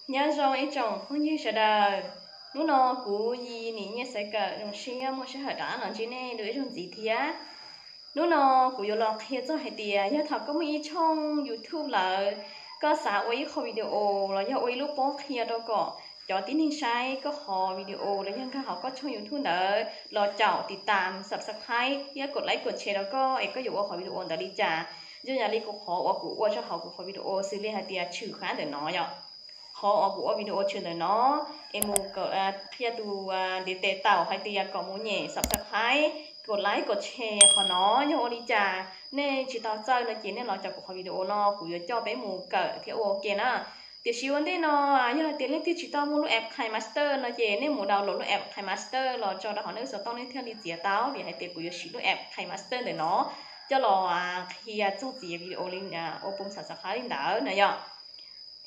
Nyob zoo ib tsoom phooj ywg sawv daws, hnub no kuv Yi Nim Nyiaj Xaiv Kawm zoo siab muaj sij hawm rov qab los ntsib nej dua ib zaug ntxiv thiab. Hnub no kuv yuav los qhia txog hais tias yog thaum koj muaj ib tshooj YouTube lawm, koj xav ua ib qho video los yog ua ib lub pob qhia rau kom cov tib neeg saib koj qhov video los yog nkag hauv koj tshooj YouTube ntawd los caum tiv tam, subscribe thiab kom like kom share rau koj es koj yuav ua qhov video ntawd li cas. Zoo yam li kuv qhov uas kuv ua rau hauv kuv qhov video xws li hais tias tshwm qab ntawm no yom. Qhov uas kuv ua video tshwm ntawm no es mus kawm qhia tus ntiv tes taum hais tias kom mus nyem subscribe, kom like kom share qhov no yog ua li cas. Nej tsis tau txawj no ces nej los caum kuv qhov video no kuv yuav coj peb mus kawm thiab ua ua ke na. Tiam sis ua ntej no yog tias leej twg tsis tau muaj lub app KineMaster no ces nej mus download lub app KineMaster los tso rau hauv nej lub xov tooj nej thiaj li txiav tau, vim hais tias kuv yuav siv lub app KineMaster ntawm no coj los qhia txog txiav video li ua pum subscribe li ntawd na yom.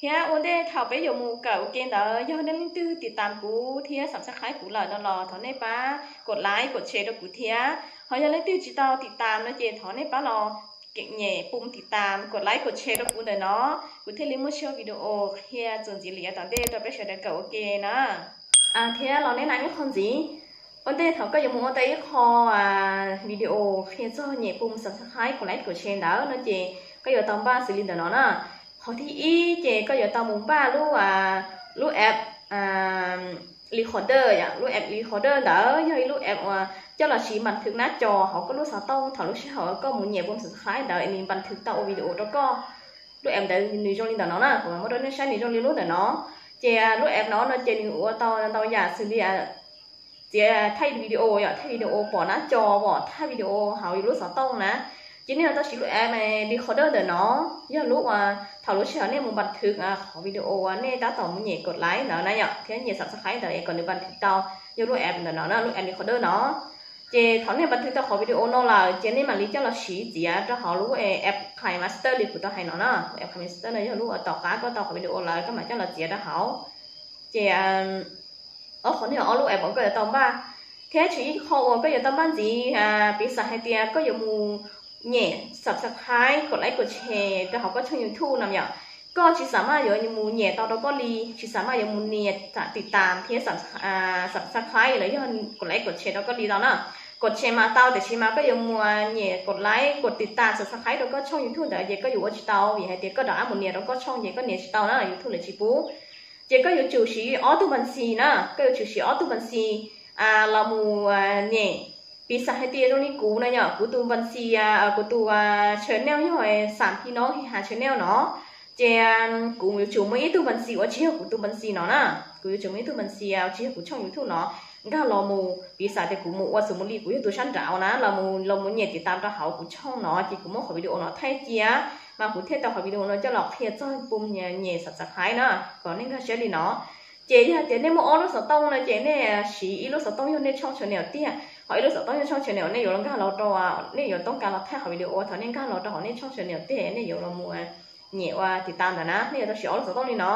Thiab ua ntej thaum peb yuav mus kawm ua ke ntawd, yog nej leej twg tiv tam kuv thiab subscribe kuv lawm no los thov nej pab kom like kom share rau kuv thiab. Ho yog leej twg tsis tau tiv tam no ces thov nej pab los nyem pum tiv tam, kom like kom share rau kuv ntawm no, kuv thiaj li muaj siab video qhia txuas ntxiv li yav tom ntej rau peb sawv daws kawm ua ke na. Thiab los nej na ib qho ntxiv, ua ntej thaum koj yuav mus ua tau ib qho video qhia txog nyem pum subscribe, kom like kom share ntawd no ces koj yuav tau npaj xws li ntawm no na. Qhov thib ib ces koj yuav tau mus npaj lub, lub app Recorder yom. Lub app Recorder ntawd yog ib lub app uas coj los siv npas thwv nab cos hauv koj lub xov tooj thaum lub sij hawm koj mus nyem pum subscribe ntawd es nws npas thwv tau ua video rau koj. Lub app ntawd nws zoo li ntawm no na, kuv mam muab rau nej saib, nws zoo li lub ntawm no. Ces lub app no no ces nws ua tau ntau yam xws li txiav thaij video yom, thaij video pom nab cos, pom thaij video hauv yus lub xov tooj na. Ces nej yuav tau siv lub app Recorder ntawm no, yog lub uas thaum lub sij hawm nej mus npas thwv qhov video uas nej tab tom mus nyem kom like ntawd na yom, thiab nyem subscribe ntawd es kom nws npas thwv tau, yog lub app ntawm no na, lub app Recorder no. Ces thaum nej npas thwv tau qhov video no lawm ces nej mam li coj los siv txiav rau hauv lub app KineMaster li kuv tau hais no na. App KineMaster no yog lub uas tom qab koj tau qhov video lawm koj mam coj los txiav rau hauv. Ces ob qhov no yog ob lub app uas koj yuav tau npaj. Thiab tseem ib qho uas koj yuav tau npaj ntxiv, piv xam hais tias koj yuav mus nyem subscribe, kom like kom share rau hauv koj tshooj YouTube no yom, koj tsis xam maj yuav mus nyem tau rau koj li, tsis xam maj yuav mus nias tiv tam thiab subscribe los yog kom like kom share rau koj li tau na. Kom share mas tau, tiam sis mas koj yuav mus nyem kom like kom tiv tam subscribe rau koj tshooj YouTube ntawd ces koj yuav ua tsis tau, vim hais tias koj rov qab mus nias rau koj tshooj ces koj nias tsis tau na, YouTube nias tsis pub. Ces koj yuav tsum siv ob tug npas xis na, koj yuav tsum siv ob tug npas xis los mus nyem. Piv xam hais tias zoo li kuv no yom, kuv tus npas xis, kuv tus channel yog Xam Phi Noob Hee Ha channel no, ces kuv yuav tsum muaj ib tug npas xis uas tsis yog kuv tus npas xis no na. Kuv yuav tsum muaj ib tug npas xis uas tsis yog kuv tshooj YouTube no nkag los mus, piv xam tias kuv mus ua xws mus li kuv yog tus sab nraud na, los mus nyem tiv tam rau hauv kuv tshooj no ces kuv muab qhov video no thaij cia, mas kuv thiaj tau qhov video no coj los qhia txog pum nyem subscribe na, kom nej nkag siab li no. Ces yog tias nej muaj ob lub xov tooj no ces nej siv ib lub xov tooj yog nej tshooj channel tiag, ho ib lub xov tooj yog tshooj channel nej yuav los nkag los rau, nej yuav toob kas los thaij qhov video thaum nej nkag los rau hauv nej tshooj channel tiag nej yuav los mus nyem ua tiv tam ntawd na, nej yuav tau siv ob lub xov tooj li no.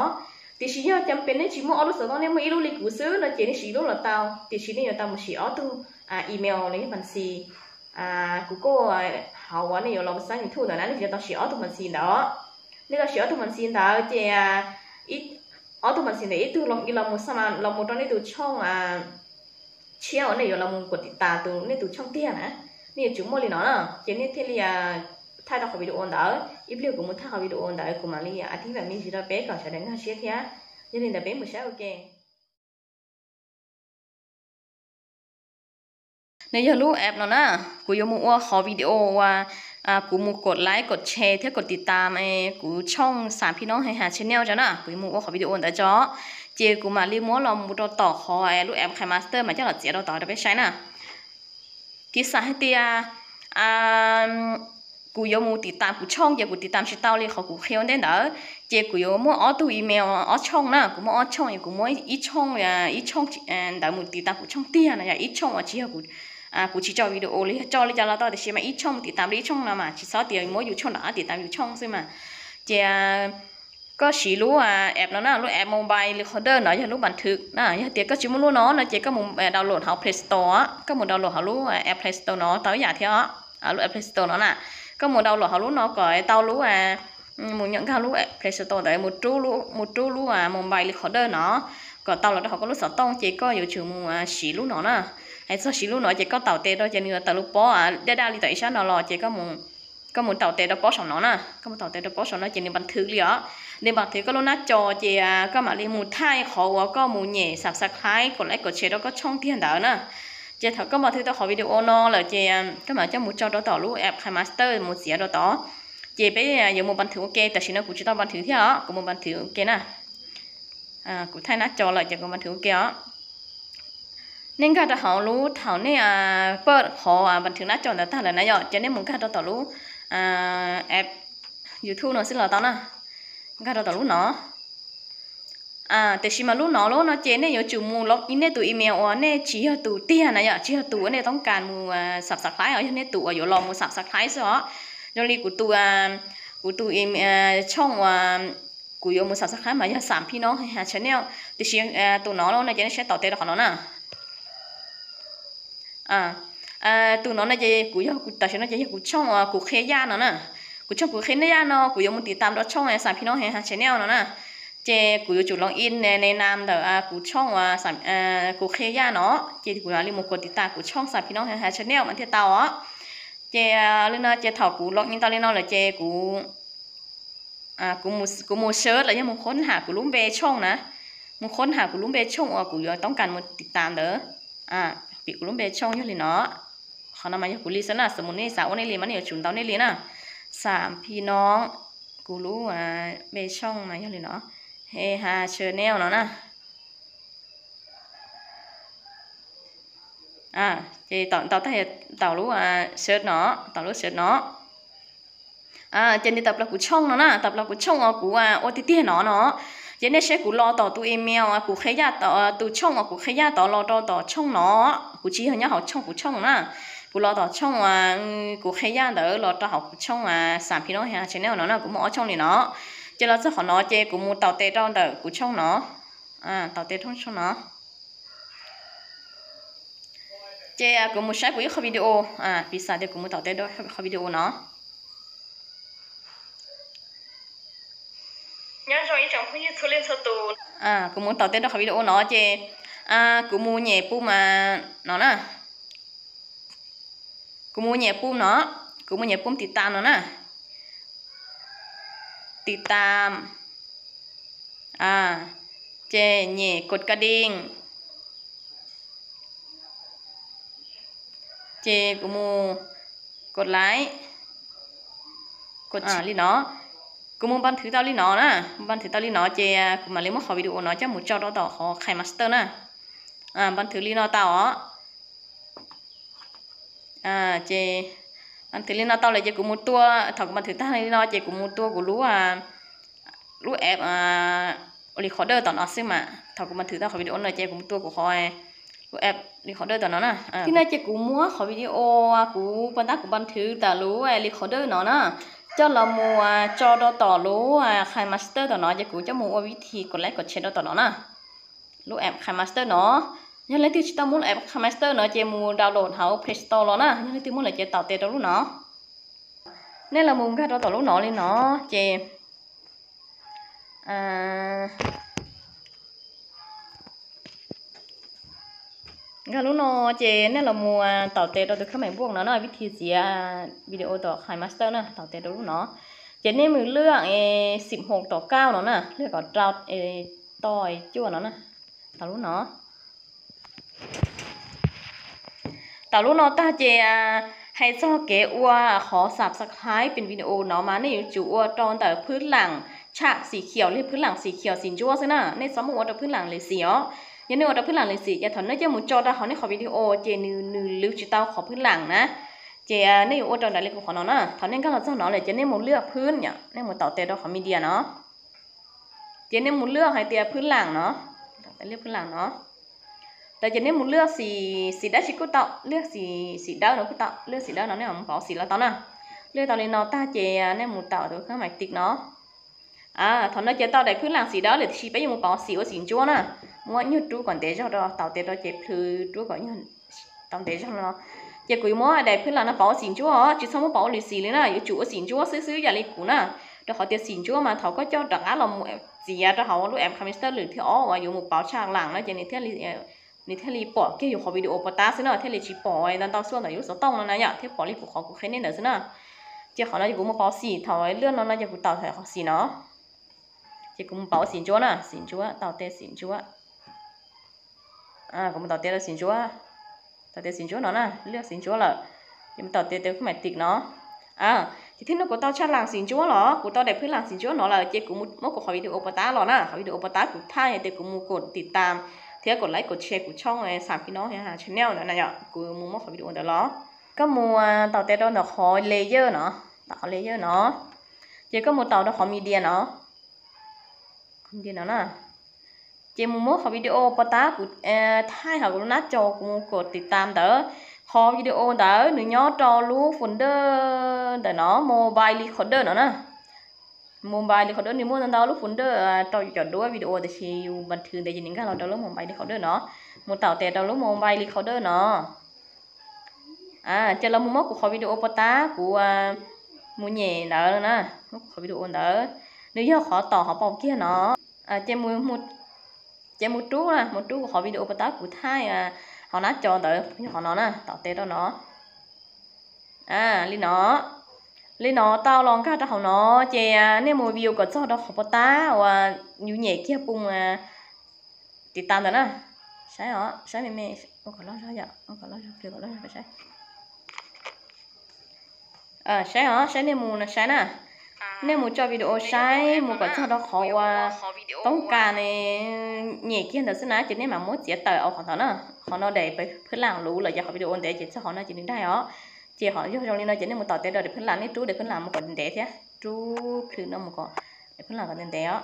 Tiam sis yog cas pem nej tsis muaj ob lub xov tooj, nej muaj ib lub li kuv xwb no ces nej siv ib lub los tau, tiam sis nej yuav tau mus siv ob tug email los yog npas xis kuv koj hauv uas nej yuav los xab YouTube ntawd na, nej yuav tau siv ob tug npas xis ntawd. Nej tau siv ob tug npas xis ntawd ces ob tug npas xis ntawd ib tug los mus xa los mus rau nej tus tshooj tshiab uas nej yuav los mus kom tiv tam tus nej tus tshooj tiag na. Nej yuav tsum muaj li no na ces nej thiaj li thaij tau qhov video ntawd. Ib pliag kuv mus thaij qhov video ntawd kuv mam li a tib vam me ntsis rau peb kom sawv daws nkag siab thiab. Yog li ntawd peb mus saib ua ke. Nws yog lub app no na, kuv yuav mus ua qhov video uas kuv mus kom like kom share thiab kom tiv tam kuv tshooj Xam Phi Noob Hee Ha channel tso na, kuv yuav mus ua qhov video ntawd tso. Ces kuv mam li muab los mus rau tom qhov lub app KineMaster mas coj los txiav rau tod rau peb saib na. Piv xam hais tias kuv yuav mus tiv tam kuv tshooj ces kuv tiv tam tsis tau li qhov kuv qhia ua ntej ntawd, ces kuv yuav muaj ob tug email ob tshooj na, kuv muaj ob tshooj es kuv muab ib tshooj, ib tshooj ntawd mus tiv tam kuv tshooj tiag no yog ib tshooj uas tsis yog kuv tsis tso video los yog tso li cas los tau, tiam sis mas ib tshooj mus tiv tam li ib tshooj no mas tsis txhob tias muab yus tshooj nram tiv tam yus tshooj xwb mas. Ces koj siv lub app no na, lub app Mobile Recorder no yog lub npas thwv na. Yog tias koj tsis muaj lub no no ces koj mus download hauv Play Store, koj mus download hauv lub app Play Store no tau ib yam thiab os. Lub app Play Store no na, koj mus download hauv lub no kom tau lub mus nkag lub Play Store ntawd, mus rub lub mobile recorder no kom tau los rau hauv koj lub xov tooj, ces koj yuav tsum mus siv lub no na. Hais txog siv lub no ces koj taus tes rau ces nws tawm lub pob daj daj li tawm ib sab no los ces koj mus taus tes rau pob saum no na. Koj mus taus tes rau pob saum no ces nws npas thwv li os. Nws npas thwv koj lub nab co ces koj mam li mus thaij qhov uas koj mus nyem subscribe, kom like, kom share rau koj channel tiag ntawd na. Ces thaum koj npas thwv tau qhov video no lawm ces koj mam coj mus tso rau tom lub app KineMaster mus txiav rau tod. Ces peb yuav mus npas thwv ua ke, tam sim no kuv tsis tau npas thwv thiab os, kuv mus npas thwv ua ke na. Kuv thaij nab co lawm ces kuv npas thwv ua ke os. Nej nkag rau hauv lub, thaum nej pawj qhov npas thwv nab co ntawd tag lawm na yom, ces nej mus nkag rau tom lub app YouTube no xwb los tau na. Nkag rau tom lub no. Tiam sis mas lub no lub no ces nej yuav tsum mus log in nej tus email uas nej tsis yog tus tiag na yom, tsis yog tus uas nej toob kas mus subscribe os, yog nej tus uas yuav los mus subscribe xwb os. Zoo li kuv tus, kuv tus channel uas kuv yuav mus subscribe mas yog Xam Phi Noo Hais Channel, tiam sis tus no no ces nej saib taus tes rau qhov no na. Tus no no ces kuv yog, tam sim no ces yog kuv channel uas Kuv Qhia Yaj no na. Kuv channel Kuv Qhia Yaj no kuv yuav mus tiv tam rau channel Xam Phi Noo Hais Channel no na. Ces kuv yuav tsum log in ne nam ntawm kuv channel uas Kuv Qhia Yaj no, ces kuv mam li mus kov tiv tam kuv channel Xam Phi Noo Hais Channel mas thiaj tau os. Ces li no ces thaum kuv log in tau li no lawm ces kuv kuv mus search los yog mus khoob ham kuv lub npe channel na, mus khoob ham kuv lub npe channel uas kuv yuav toob kas mus tiv tam ntawd. Pim kuv lub npe channel yog li no. Qhov no mas yog kuv li xwb na, xws mus nej xav ua nej li mas nej yuav tsum ntau nej li na. Xam Phi Noo, kuv lub npe channel mas yog li no, Hais Channel no na. Ces tau tag, tau lub search no, tau lub search no. Ces nws tawm plaws kuv channel no na, tawm plaws kuv channel uas kuv ua tiag tiag no no. Ces nej saib kuv los tom tus email Kuv Qhia Yaj, tus channel uas Kuv Qhia Yaj tod los rau tom channel no. Kuv tsis yog nyob hauv channel kuv channel na. Kuv los tom channel uas Kuv Qhia Yaj ntawd los rau hauv kuv channel Xam Phi Noo Hais Channel no na, kuv muaj ob channel li no. Ces los txog qhov no ces kuv mus taus tes rau ntawm kuv channel no. Taus tes rau channel no. Ces kuv mus saib kuv ib qho video, piv xam tias kuv mus taus tes rau qhov video no. Kuv mus taus tes rau qhov video no ces kuv mus nyem pum no na. Kuv mus nyem pum no, kuv mus nyem pum tiv tam no na. Tiv tam. Ces nyem kod ka ding. Ces kuv mus kod laib li no. Kuv mus npas thwv tau li no na, npas thwv tau li no ces kuv mam li muab qhov video no coj mus tso rau tom qhov KineMaster na. Npas thwv li no tau os. Ces npas thwv li no tau lawm ces kuv mus tua, thaum kuv npas thwv tag li no ces kuv mus tua kuv lub, lub app ua recorder tom no xwb mas. Thaum kuv npas thwv tau qhov video no ces kuv mus tua kuv qhov lub app recorder tom no na. Tib no ces kuv muab qhov video kuv pas tab kuv npas thwv tawm lub recorder no na, coj los mus tso rau tom lub KineMaster tom no ces kuv coj mus ua vib thim kod laib kod share rau tom no na. Lub app KineMaster no, yog leej twg tsis tau muaj lub app KineMaster no ces mus download hauv Play Store los na, yog leej twg muaj lawm ces taus tes rau lub no. Nej los mus nkag rau tom lub no li no ces nkag lub no ces nej los mus taus tes rau tus khab mais npuaj no na, vib thim txiav video tom KineMaster na, taus tes rau lub no. Ces nej mus lwaj xim hom tom kauj no na, lwaj kom rau to cuaj no na, taus lub no. Taus lub no tag ces hais txog kev ua qhov subscribe pem video no mas nej yuav tsum ua rau ntawm phwb lam tshaj xim khiaum li phwb lam xim khiaum xim ntsuab xwb na, nej txhob muab ua rau phwb lam li xim os. Yog nej ua rau phwb lam li xim ces thaum nej coj mus tso rau hauv nej qhov video ces nws, nws lwv tsis tau qhov phwb lam na. Ces nej yuav ua rau nraim li kuv qhov no na, thaum nej nkag los txog no lawm ces nej mus lwaj phwb, nej mus taus tes rau qhov media no. Ces nej mus lwaj hais tias phwb lam no, lwaj phwb lam no. Tau ces nej mus lwaj xim, xim dawb tsis kuj tau, lwaj xim, xim dawb no kuj tau, lwaj xim dawb no nej mus pauv xim los tau na. Lwaj tau li no tag ces nej mus taus tus khab mais tiv no. Thaum no ces tau daim phwb lam xim dawb lawm tiam sis peb yuav mus pauv xim ua xim ntsuab na. Muab nyuag rub kom ntev zog rau, taus tes rau ces plhws rub kom nyuag tau ntev zog no. Ces kuv yuav muab daim phwb lam no pauv ua xim ntsuab os, tsis txhob muab pauv ua li xim li na, yuav tsum ua xim ntsuab xwb xwb yam li kuv na. Rau qhov tias xim ntsuab mas thaum koj coj rov qab los mus txiav rau hauv lub app Camtasia lwm thib ob uas yuav mus pauv tshaj lam no ces nws thiaj li pom kiag yus qhov video puas tab xwb no, thiaj li tsis pom ntau ntau xuaj ntawm lub xov tooj no na yom, thiaj pom li kuv qhov kuv qhia nej ntawd xwb na. Ces qhov no ces kuv mus pauv xim thaum lwm no no ces kuv tau thaum qhov xim no. Ces kuv mus pauv xim ntsuab na, xim ntsuab, tau tes xim ntsuab. Kuv mus tau tes rau xim ntsuab, tau tes xim ntsuab no na, lwm xim ntsuab lawm. Ces mus tau tes tes khub mais tim no. Ces thiab no kuv tau tshaj lam xim ntsuab los, kuv tau daim phwb lam xim ntsuab no lawm ces kuv muab kuv qhov video puas tab los na, qhov video puas tab kuv thaij tias kuv mus kos tiv tam thiab kos like kos share kuv tshooj Xam Phim Noob Channel ntawd na yom, kuv mus muab qhov video ntawd los. Koj mus tau tes rau ntawm qhov layer no, tau qhov layer no, ces koj mus tau rau qhov media no, qhov media no na. Ces mus muab qhov video puas tab kuv thaij hauv kuv lub nab co kuv mus kos tiv tam ntawd. Qhov video ntawd nws nyob rau lub folder ntawm no, mobile recorder no na. Mobile recorder nws muaj ntau ntau lub folder rau yus cov duab video tiam sis yus npas thwv ntev ces nws nkag los rau lub mobile recorder no. Mus tau tes rau lub mobile recorder no. Ces los mus muab kuv qhov video puas tab kuv mus nyem ntawd na, muab kuv qhov video ntawd. Nws yog qhov tom qhov paus kiag no. Ces mus rub na, mus rub kuv qhov video puas tab kuv thaij hauv nab co ntawd, yog qhov no na, tau tes rau no. Li no, li no tau los nkag rau hauv no, ces nej mus view kom txog rau qhov puas tab uas yus nyem kiag pum tiv tam ntawd na. Saib os, saib me me, ua kom loj zog yom, ua kom loj zog, pliag kom loj zog saib. Saib os, saib nej mus saib na. Nej mus tso video saib mus kom txog rau qhov uas toob kas nyem kiag ntawd xwb na, ces nej mam muab txiav tawm au qhov ntawd na. Qhov no daim phwb lam luv lawm ces qhov video ntev ces txog qhov no ces nws daig os. Ces qhov yog zoo li no ces nej mus tau tes rau daim phwb lam, nej rub daim phwb lam mus kom ntev thiab, rub plhws no mus kom daim phwb lam kom ntev ntev os.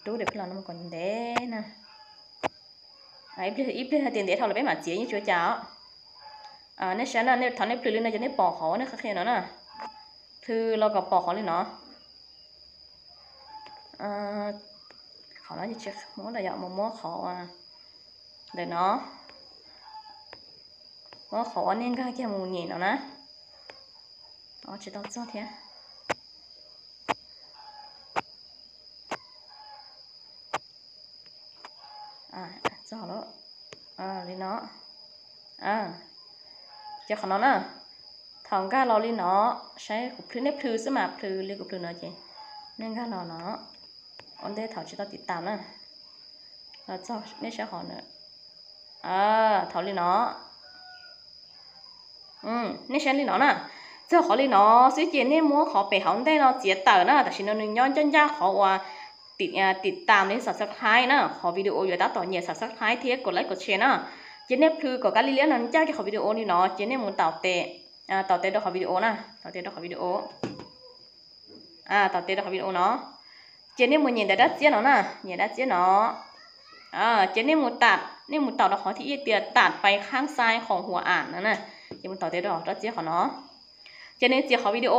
Rub daim phwb lam no mus kom ntev na. Ib pliag hais tias ntev dhau lawm peb mam txiav yeej tsis ua cas os. Nej saib na, thov nej plhws li no ces nej pom qhov uas nej qhia no na. Plhws los kom pom qhov li no. Qhov no ces tsis muab lawm yom, mus muab qhov ntawm no, muab qhov uas nej nkag kiag mus nyem no na. Tsis tau txog thiab. Txog li no. Ces qhov no na, thaum nkag los li no, saib kuv plhws, nej plhws xwb mas, plhws li kuv plhws no ces nej nkag los no. Ua ntej thaum tsis tau tiv tam na, los txog nej saib qhov no. Thaum li no, nej saib li no na, txog qhov li no xwb ces nej muab qhov pem hauv ntej no txiav tawm na, tam sim no nws nyob ncaj ncaj qhov uas tiv tam li subscribe na, qhov video yuav tab tom nyem subscribe thiab kos like kos share na. Ces nej plhws kom kab li liab no ncaj kiag qhov video li no ces nej mus tau tes, tau tes rau qhov video na, tau tes rau qhov video. Tau tes rau qhov video no. Ces nej mus nyem ntawm dab txiab no na, nyem dab txiab no. Ces nej mus tau, nej mus tau rau qhov thib ib tias tap pais khab xaib qhov huas am no na. Ces mus tau tes rau dab txiab qhov no. Ces nws txiav qhov video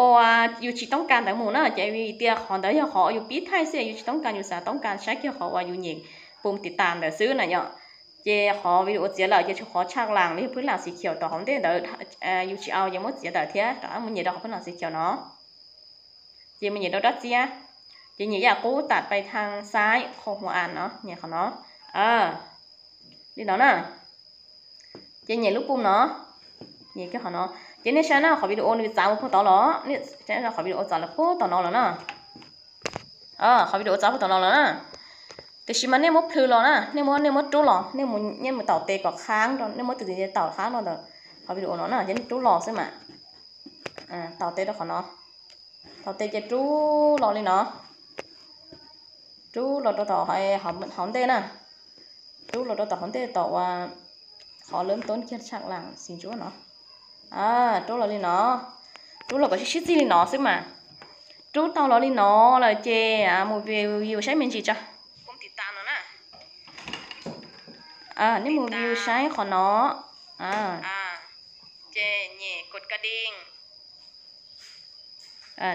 yus tsis toob kas ntawd mus na, ces vim tias qhov ntawd yog qhov yus pib thaij xwb, yus tsis toob kas, yus xav toob kas saib kiag qhov uas yus nyem pum tiv tam ntawd xwb na yom. Ces qhov video txiav lawm ces tshuav qhov tshaj lam li phwb lam xim khiaum tom hauv ntej ntawd, yus tsis au ces muab txiav tawm thiab rov qab mus nyem rau qhov phwb lam xim khiaum no. Ces mus nyem rau dab txiab, ces nyem yam qub tap pais thaj xaib qhov huas am no, nyem qhov no. Li no na. Ces nyem lub pum no, nyem kiag qhov no. Ces nej saib na, qhov video nws txav mus puag tod los, qhov video txav lawm puag tom no los na. Qhov video txav puag tom no los na. Tiam sis mas nej muab plhws los na, nej muab, nej muab rub los, nej mus, nej mus tau tes kom khab rau, nej muab tus tis tes tau khab rau ntawm qhov video no na, ces nej rub los xwb mas. Tau tes rau qhov no. Tau tes ces rub los li no. Rub los rau tom hauv ntej na. Rub los rau tom hauv ntej tom uas qhov lawv toob kiag tshaj lam xim ntsuab no. Rub los li no. Rub los kom sib sib txig li no xwb mas. Rub tau los li no lawm ces mus view saib me ntsis tso. Nej mus view saib qhov no. Ces nyem kod ka ding.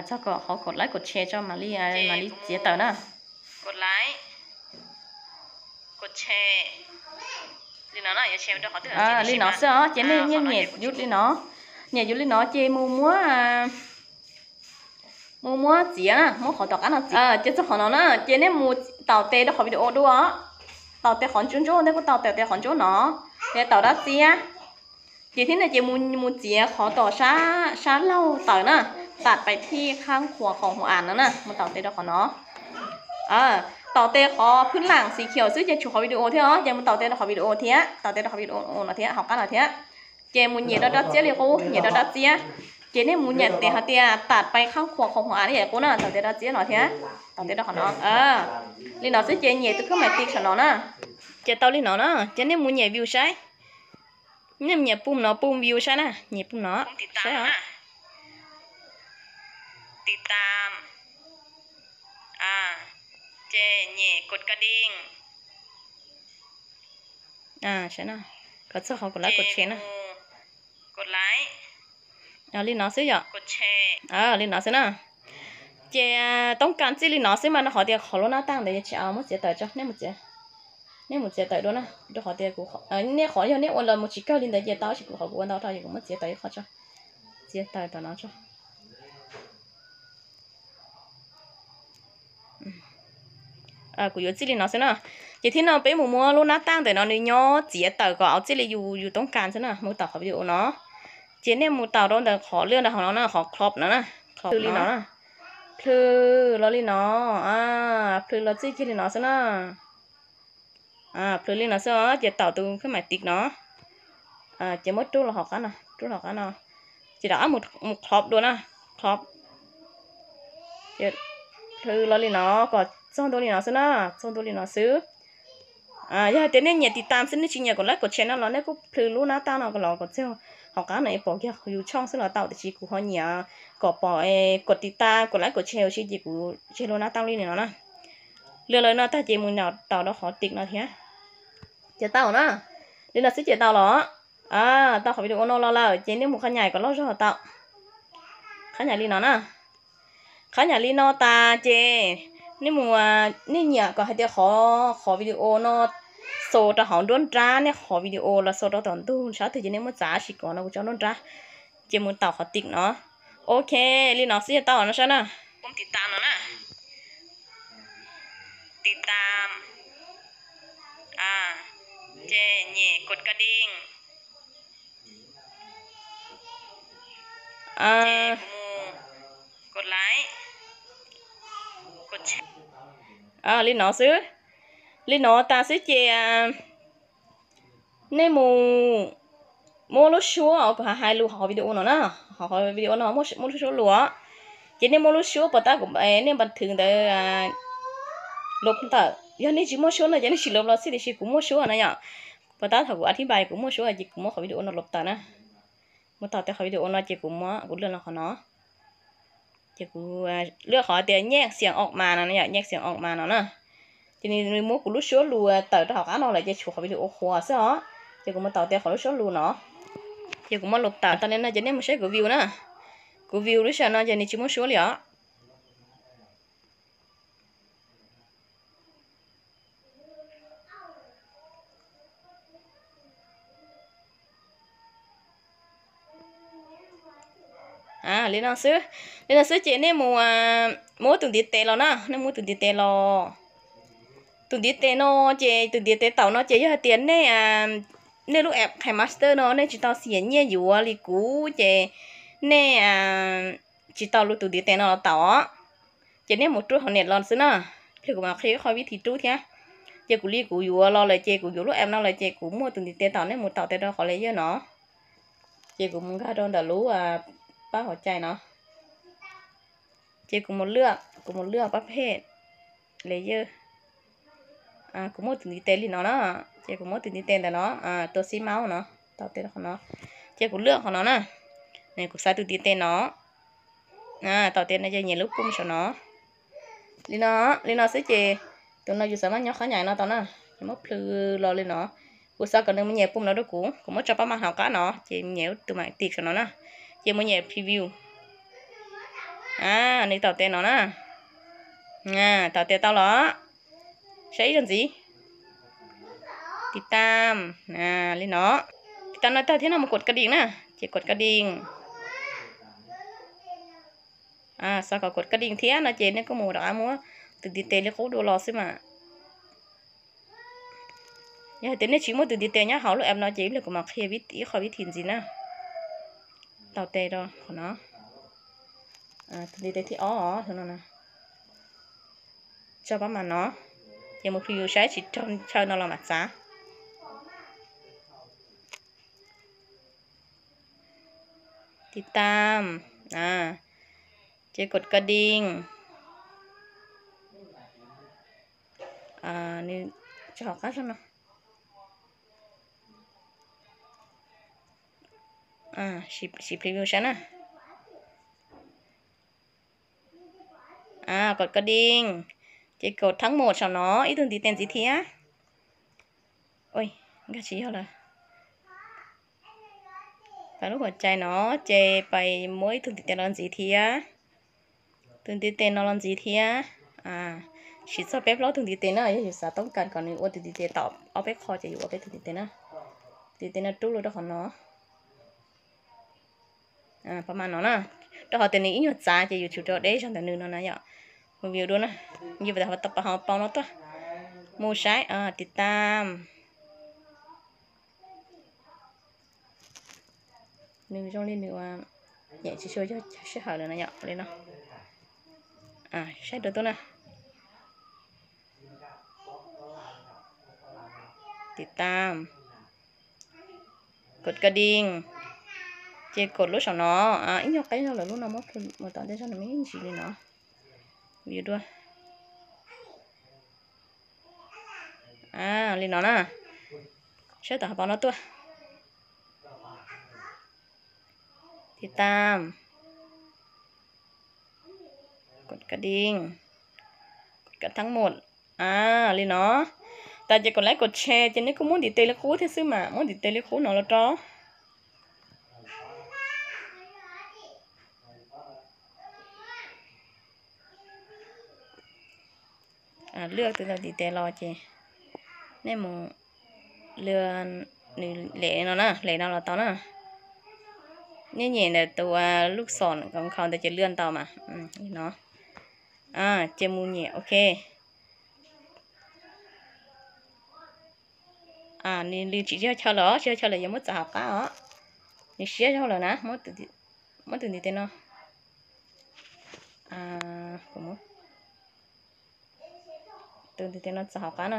Txog kom qhov kod like kod share tso mam li, mam li txiav tawm na. Li no xwb os, ces nej yeej nyem yus li no. Nyem yus li no ces mus muab, mus muab txiav na, muab qhov tom qab no txiav. Ces txog qhov no na, ces nej mus taus tes rau qhov video dua. Taus tes qhov ntsuab ntsuab, nej kuj taus tes qhov ntsuab no, es taus dab txiab. Ces thiab no ces mus, mus txiav qhov tom sab, sab laug tawm na, tạt bài thi khám khảo khẩu hình no na, mus taus tes rau qhov no. Taus tes qhov phwb lam xim khiaum xwb ces tshuav qhov video thiab os, ces mus taus tes rau qhov video thiab, taus tes rau qhov video no thiab, hauv qab no thiab. Ces mus nyem rau dab txiab li qub, nyem rau dab txiab. Ces nej mus nyem tes hais tias tạt bài thi khám khảo khẩu hình no yam qub na, taus tes dab txiab no thiab, taus tes rau qhov no. Li no xwb ces nyem tus khab mais ti saum no na. Ces tau li no na, ces nej mus nyem view saib. Nej mus nyem pum no, pum view saib na, nyem pum no saib os. Ces nyem kod ka ding. Kov txog qhov kod laib kod tshe na. Li no xwb yom. Li no xwb na. Ces toob kas txij li no xwb mas no qhov tias qhov lub nab taj ntawd tsis muab txiav tawm tso, nej mus txiav, nej mus txiav tawm dua na. Rau qhov tias kuv, nej qhov yog nej ua los mus tsis kawg li ntawd ces tau, tab sis kuv qhov kuv ua ntau dhau ces kuv muab txiav tawm ib qho tso. Txiav tawm tom no tso. Kuv yuav txij li no xwb na. Ces thiab no peb mus muab lub nab taj ntawm no nws nyob txiav tawm kom txij li yus, yus toob kas xwb na, mus taus qhov video no. Ces nej mus taus rau ntawm qhov lwaj ntawm hauv no na, qhov crop no na, plhws li no na, plhws los li no, plhws los txij kiag li no xwb na. Plhws li no xwb os, ces taus tus khab mais ti no, ces muab rub los hauv qab no, rub los hauv qab no, ces rov qab mus crop dua na, crop, plhws los li no, kom txog ntua li no xwb na, txog ntua li no xwb. Yog hais tias nej nyiam tiv tam xwb, nej tsis nyiam kod laib kod tshe no los nej kuj plhws lub nab taj no los kom txog hauv qab no es pom kiag yus tshooj xwb los tau, tiam sis kuv ho nyiam kom pom kod tiv tam, kod laib kod tshe ua si ces kuv tseg lub nab taj li no na. Lwaj lawm no tag ces mus nyem taus rau qhov ti no thiab. Ces tau na, li no xwb ces tau los. Tau qhov video no los lawm ces nej mus qhab nyais kom loj zog tau. Qhab nyais li no na. Qhab nyais li no tas ces nej mus, nej nyiam kom hais tias qhov, qhov video no xa rau hauv nruab nrab, nej qhov video los xa rau tom ntug sab twg ces nej muab txav sim kom no kuv tso nruab nrab, ces mus taus qhov ti no. Ok, li no xwb tau no saib na. Tiv tam no na. Tiv tam. Ces nyem kod ka ding. Li no xwb. Li no tas xwb ces nej mus muab lub suab, kuv hais lus hauv video no na, hauv video no muab lub suab lus. Ces nej muab lub suab puas tab kuv, nej npa thwv ntawd lov ntawm, yog nej tsis muaj suab no ces nej tsis lov los xij, tiam sis kuv muaj suab na yom. Puas tab thaum kuv a thib npais kuv muaj suab ces kuv muab qhov video no lov tawm na. Mus taus tej qhov video no ces kuv muab, kuv lwaj los qhov no. Ces kuv lwaj qhov tias nyaj xiam ok mas no, nyaj xiam ok mas no na. Ces nws muab kuv lub suab lus tawm rau hauv qab no lawm ces tshuav qhov video qhuav xwb os. Ces kuv mus taus tej qhov lub suab lus no. Ces kuv muab lov tawm tau li no ces nej mus saib kuv view na. Kuv view lub sij hawm no ces nws tsis muaj suab li os. Li no xwb, li no xwb ces nej mus muab tus ntiv tes los na, nej muab tus ntiv tes los. Tus ntiv tes no ces tus ntiv tes taum no ces yog hais tias nej, nej lub app KineMaster no nej tsis tau xiam nyiaj yuav li kuv ces nej tsis tau lub tus ntiv tes no los taum os. Ces nej mus rub hauv net los xwb na. Pliag kuv mam qhia ib qho vib thi rub thiab. Ces kuv li kuv yuav los lawm ces kuv yuav lub app no lawm ces kuv muaj tus ntiv tes taum, nej mus taus tes rau qhov layer no. Ces kuv mus nkag rau ntawm lub pab hauv cai no. Ces kuv mus lwaj, kuv mus lwaj pab phem layer. Kuv muaj tus ntiv tes li no na, ces kuv muab tus ntiv tes ntawm no, tus xib maub no, taus tes rau qhov no. Ces kuv lwaj qhov no na, kuv xaiv tus ntiv tes no. Taus tes no ces nyem lub pum saum no. Li no, li no xwb ces tus no yus xav maj nyob qhab nyais no tau na. Ces muab plhws los li no. Kuv xav kom nws mus nyem pum no rau kuv, kuv muab tso pab mas hauv qab no ces nyem tus mam tim saum no na. Ces mus nyem preview. Nws taus tes no na. Taus tes tau los. Saib ib zaug ntxiv. Tiv tam li no. Tiv tam no tag thiab no mus kod ka ding na. Ces kod ka ding. Xav kom kod ka ding thiab no ces nej kuj mus rov qab muab tus ntiv tes li qub dua los xwb mas. Yog hais tias nej tsis muaj tus ntiv tes nyob hauv lub app no ces ib pliag kuv mam qhia ib qho vib thi ntxiv na. Tau tes rau qhov no. Tus ntiv tes thib ob no, tso pab mas no, ces mus preview saib tsis raug chaw no los mam txav. Tiv tam, ces kod ka ding. Nws tsis hauv qab no. Sim preview saib na. Kod ka ding, ces kod thab mus saum no ib tug ntiv tes ntxiv thiab. Nkag tsis yog lawm. Pais lub huam cai no, ces pais muab ib tug ntiv tes los ntxiv thiab. Tus ntiv tes no los ntxiv thiab. Siv txog peb plaub tug ntiv tes na, yog yus xav toob kas kom nws ua tus ntiv tes tau ob peb qho ces yus ua peb tug ntiv tes na. Ntiv tes no rub los rau qhov no. Pab mas no na, rau qhov tias nws ib nyuag txav ces yus tsum rau deb zog ntawm nws no na yom. Mus view dua na, yus pab ho pau no tuaj, mus saib tiv tam. Nws zoo li nws ua nyem tsis tshua yog chaw sij hawm lawm no yom, li no. Saib dua tuaj na. Tiv tam, kod ka ding, ces kod lub saum no, ib nyuag qeb zog lawm lub no muab mus tom ntej zog no me ntsis li no. View dua. Li no na, saib tom hauv paus no tuaj. Tiv tam, kod ka ding, kod ka thab mus. Li no. Tas ces kod laib kod tshe ces nej kuj muab ntiv tes li qub thiab xwb mas, muab ntiv tes li qub no los rau. Lwaj tus ntawm ntiv tes los ces nej mus lwaj nws lem no na, lem no los tau na. Nej nyem ntawm tus lub xom nkhaus ntawd ces lwaj ntau mas, li no. Ces mus nyem ok. Nws lwm tsis yog chaw lawm, tsis yog chaw lawm yuav muab txav hauv qab os. Nws siab zog lawm na, muab tus ntiv tes no, tus ntiv tes no txav hauv qab na.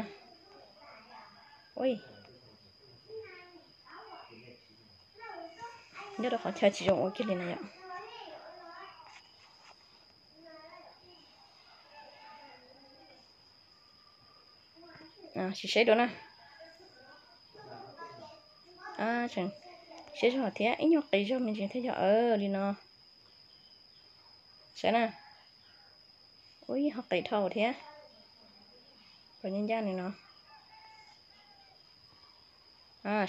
Nyob rau qhov chaw tsis zoo ua kiag li na yom. Sim saib dua na. Siab zog thiab, ib nyuag qis zog me ntsis thiab yog li no. Saib na. Ub, ho qis dhau thiab. Kom ncaj ncaj li no.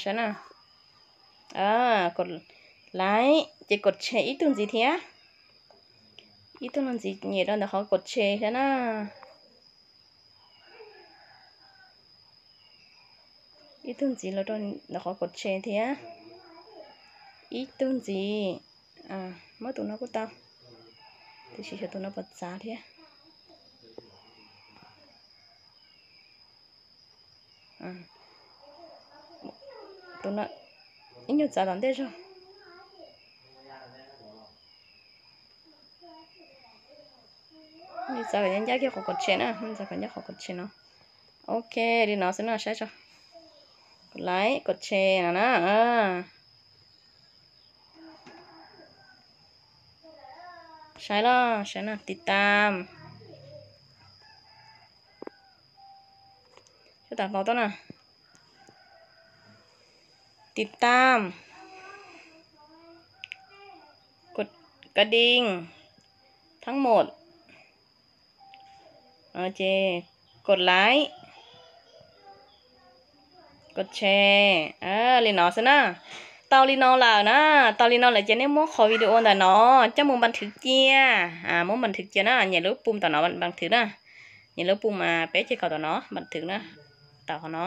Saib na. Kod laib ces kod tshe ib tug ntxiv thiab. Ib tug no ntxiv nyem rau ntawm qhov kod tshe thiab na. Ib tug ntxiv los rau ntawm qhov kod tshe thiab. Ib tug ntxiv, muab tus no kuj tau, tiam sis xyov tus no puas txav thiab. Tus no ib nyuag txav tom ntej zog. Txav kom ncaj kiag qhov kod tshe na, txav kom ncaj qhov kod tshe no. Ok, li no xwb no saib tso. Kod laib kod tshe no na. Saib los saib na, tiv tam. Saib tam tau tuaj na. Tiv tam. Kod ka ding. Thab mus. Ces kod laib, kod tshe, li no xwb na. Tau li no lawm na, tau li no lawm ces nej muab qhov video ntawm no coj mus npas thwv cia, muab npas thwv cia na, nyem lub pum tom no npas thwv na, nyem lub pum mas peb ces kaum tom no npas thwv na, tau qhov no.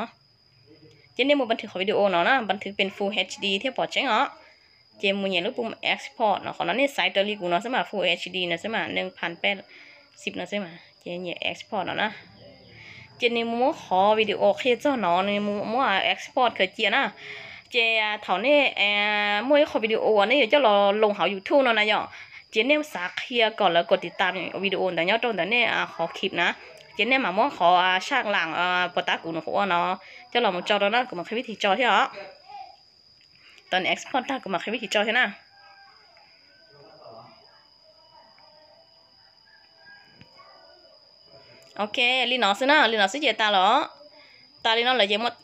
Ces nej mus npas thwv qhov video no na, npas thwv pem full H D thiaj pom tseeb os. Ces mus nyem lub pum export no, qhov no nej xaiv raws li kuv no xwb mas, Full H D no xwb mas, nees phan peb xib no xwb mas, ces nyem export no na. Ces nws muab qhov video qhia txog no, nws muab export khaws cia na. Ces thaum nej muaj ib qho video uas nej yuav coj los loo hauv YouTube no na yom, ces nej xav qhia kom lawv kom tiv tas video ntawd nyob rau ntawm nej qhov khib na, ces nej mam muab qhov saj laam puas tab kuv nws qhuav ua no coj los mus tso rau na, kuv mam qhia vib thim tso thiab os. Thaum nws export tag kuv mam qhia vib thim tso thiab na. Ok, li no xwb na, li no xwb ces tas los. Tas li no lawm ces muab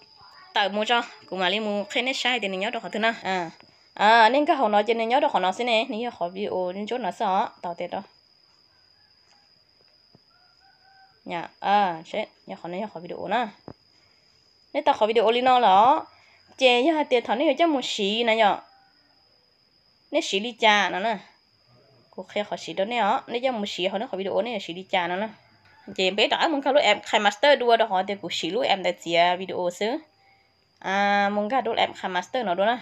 tawm mus tso, kuv mam li mus qhia nej saib tias nws nyob rau qhov twg na. Nej nkag hauv no ces nws nyob rau qhov no xwb ne, nws yog qhov video ntsuab no xwb os, tau tes rau. Yog qhov no yog qhov video na. Nej tau qhov video li no lawm, ces yog hais tias thaum nej yuav coj mus siv na yom, nej siv li cas no na. Kuv qhia qhov siv rau nej os, nej coj mus siv hauv nej qhov video nej yuav siv li cas no na. Ces peb rov qab mus nkag lub app KineMaster dua rau qhov tias kuv siv lub app ntawd txiav video xwb. Mus nkag rau lub app KineMaster no dua na.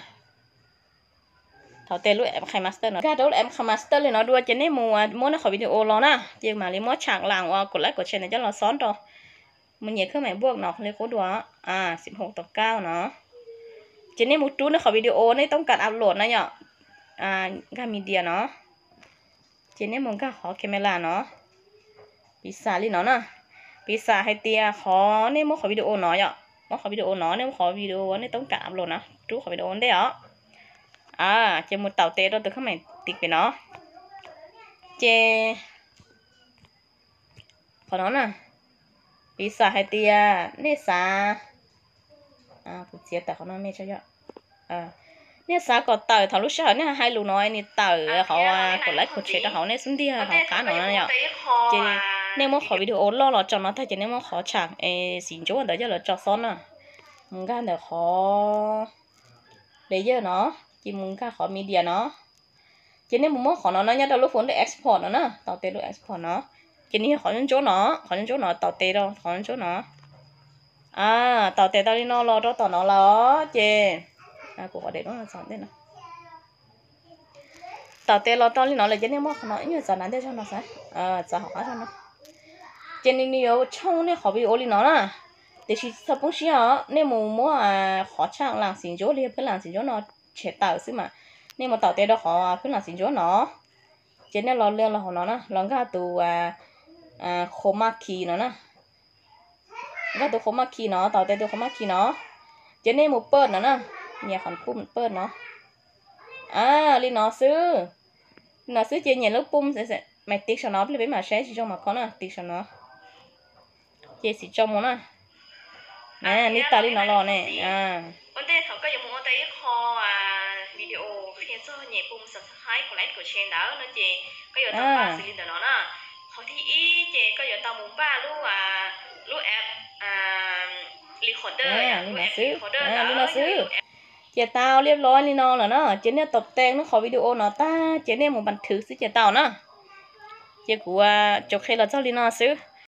Thaum tes lub app KineMaster no, nkag rau lub app KineMaster li no dua ces nej mus muab nej qhov video los na, ces mam li muab tsham las uas kom lab kom tshee ntawd coj los xob rau. Mus nyem khab mais npuaj no li qub dua, xib hoo tau kaj no. Ces nej mus rub nej qhov video nej toob kas upload na yom, nkag media no. Ces nej mus nkag qhov camera no, piv xam li no na. Piv xam hais tias qhov nej muab qhov video no yom, muab qhov video no, nej muab qhov video nej toob kas upload no, rub qhov video ua ntej os. Ces mus tau tes rau tus khab mais tim pem no. Ces qhov no na, piv xam hais tias nej xav, kuv txiav tawm qhov no me tso yom. Nej xav kom tawm thaum lub sij hawm nej hais lus no nws tawm qhov kom lab kom tshee rau hauv nej xub ntiag hauv qab no yom. Ces nej muab qhov video loj los tso no tag ces nej muab qhov tsham xim ntsuab ntawd coj los tso xob na. Mus nkag ntawm qhov layer no, ces mus nkag qhov media no. Ces nej mus muab qhov no no nyob rau lub folder export no na, tau tes lub export no. Ces nws yog qhov ntsuab no, qhov ntsuab no tau tes rau qhov ntsuab no. Tau tes tau li no los rau tom no lawm ces, kuv qhov de ntej no. Tau tes los tau li no lawm ces nej muab qhov no ib nyuag txav nram ntej zog no xav, txav hauv qab zog no. Ces nws nws yuav tshooj nej qhov video li no na. Tiam sis txhob poob siab os, nej mus muab qhov tsham las xim ntsuab li phab las xim ntsuab no tshem tawm xwb mas. Nej mus tau tes rau qhov phab las xim ntsuab no. Ces nej los li los hauv no na, los nkag tus chroma key no na. Nkag tus chroma key no, tau tes tus chroma key no. Ces nej mus paj no na, nyem qhov paj no. Li no xwb. Li no xwb ces nyem lub pum mais tiv saum no, peb mam saib tsis zoo mas khob na, tiv saum no. Ces xim tso mus na. Li tas li no los ne. Ua ntej thaum koj yuav mus ua tau ib qho video qhia txog nyem pum subscribe, kom like, kom share ntawd no ces koj yuav tau npaj xws li ntawm no na. Qhov thib ib ces koj yuav tau mus npaj lub, lub app recorder, lub app recorder li no xwb. Ces tau liab los li no lawm na, ces nej tau tes nej qhov video no tag ces nej mus npas thwv xwb ces tau na. Ces kuv tsuas qhia los txog li no xwb.